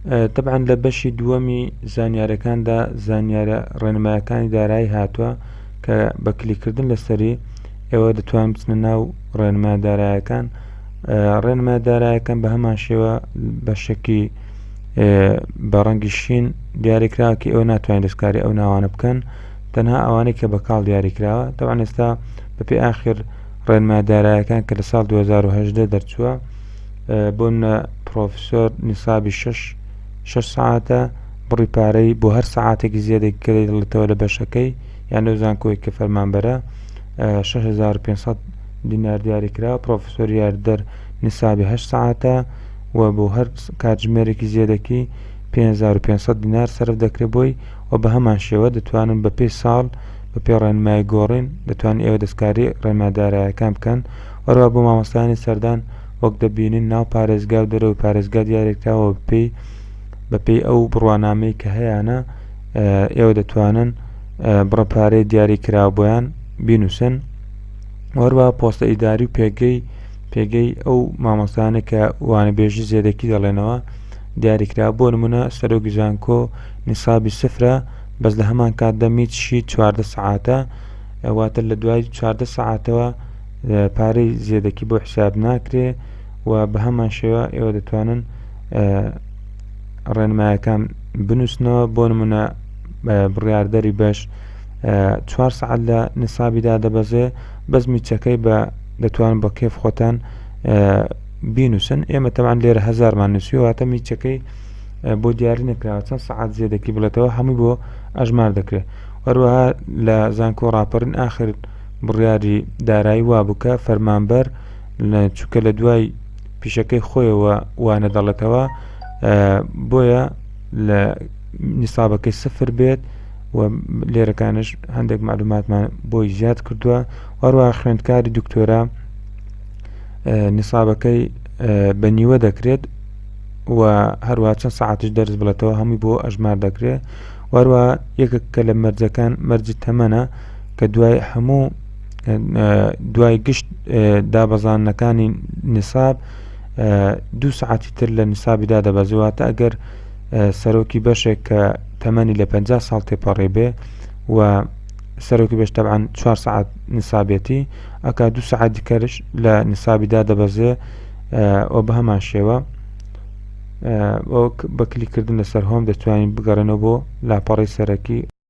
تەبعەن لە بەشی دووەمی زانیارەکاندا زانیارە ڕێنمایەکانی دارایی هاتووە کە بە کلیکردن لەسەری ئێوە دەتوان بچنە ناو ڕێنما دارایەکان ڕێنما دارایەکان بە هەمان شێوە بەشێکی بە ڕەنگی شین دیاریکراوە کە ئێوە ناتوانین دەستکاری ئەو ناوانە بکەن تەنها ئەوانەی کە بە کاڵ دیاریکراوە تەوان ئێستا بەپێی ئاخر ڕێنما دارایەکان کە لە ساڵ 2010 دەرچووە بۆ نە پرۆفسۆر نیسابی شش شش سەعاتە بڕی پارەی بۆ هەر سەعاتێکی زیادێک کە دەڵێتەوە لە بەشەکەی یان لەو زانکۆی کە فەرمانبەرە 6500 دینار دیاری کرا پرۆفسۆر یاردەر نیسابی 8 سەعاتە و بۆ هەر کاتژمێرێکی زیادەکی 5500 دینار سەرف دەکرێت بۆی و بە هەمان شێوە دەتوانن بە پێی ساڵ بە پێی ڕێنمای گۆڕین دەتوانن ئێوە دەستکاری ڕێنما دارایەکان بکەن وەروە بۆ مامۆستایانی سەردان وەک دەبینین ناو پارێزگا و دەرەوەی پارێزگا دیاریکراوە بەپێی بەپێی ئەو بڕوانامەی کە هەیانە ئێوە دەتوانن بڕە پارەی دیاری کراوە بۆیان بینوسن وەروە پۆستە ئیداری و پێگەی پێگەی ئەو مامۆستانە کە وانەبێژی زێدەکی دەڵێنەوە دیاریکرا بۆ نمونە سەرۆکی زانکۆ نیسابی سفرە بەس لە هەمان کاتدا میچشی 14 سەعاتە واتە لە دوای 14 سەعاتەوە پارەی زێدەکی بۆ حساب ناکرێ و بە هەمان شێوە ئێوە دەتوانن ڕێنمایەکان بنووسنەوە بۆ نمونە بڕاردەری بەش چوار سەعات لە نسابیدا دەبەزێ بەس میچەکەی بە دەتوان بە کێف خۆتان بینوسن ئێمە تەمان لێرە هەزارمان نووسیوە واتە میچەکەی بۆ دیاری نەکراوە چەند سەعات زێدەکی بڵێتەوە هەمووی بۆ ئەژمار دەکرێت هەروەها لە زانکۆ ڕاپەڕین ئاخر بڕیاری دارایی وابوو کە فەرمانبەر چونکە لە دوای پیشەکەی خۆیەوە وانە دەڵێتەوە بۆیە لە نیسابەکەی سفر بێت و لێرەکانش هەندێک معلوماتمان بۆی زیاد کردووە هەروە خوێندکاری دکتۆرا نیسابەکەی بە نیوە دەکرێت و هەروە چەند ساعتش دەرس بڵێتەوە هەمووی بۆ ئەژمار دەکرێت وەروە یەکێک کە لە مەرجەکان مەرجی تەمەنە کە دوای هەموو دوای گشت دابەزاندنەکانی نساب دوو سعاتی تر لە نسابیدا دەبەزیواتە ئەگەر سەرۆکی بەشێک کە تەمەنی لە 50 ساڵ تێپەڕێ بێ و سەرۆکی بەش تەبعەن چوار سعات نسابێتی ئەکا دوو سعات دیکەرش لە نسابیدا دەبەزێ و بە هەمان شێوە بە کلیکردن لەسەر هۆم دەتوانین بگەڕێنەوە بۆ لاپەڕی سەرەکی.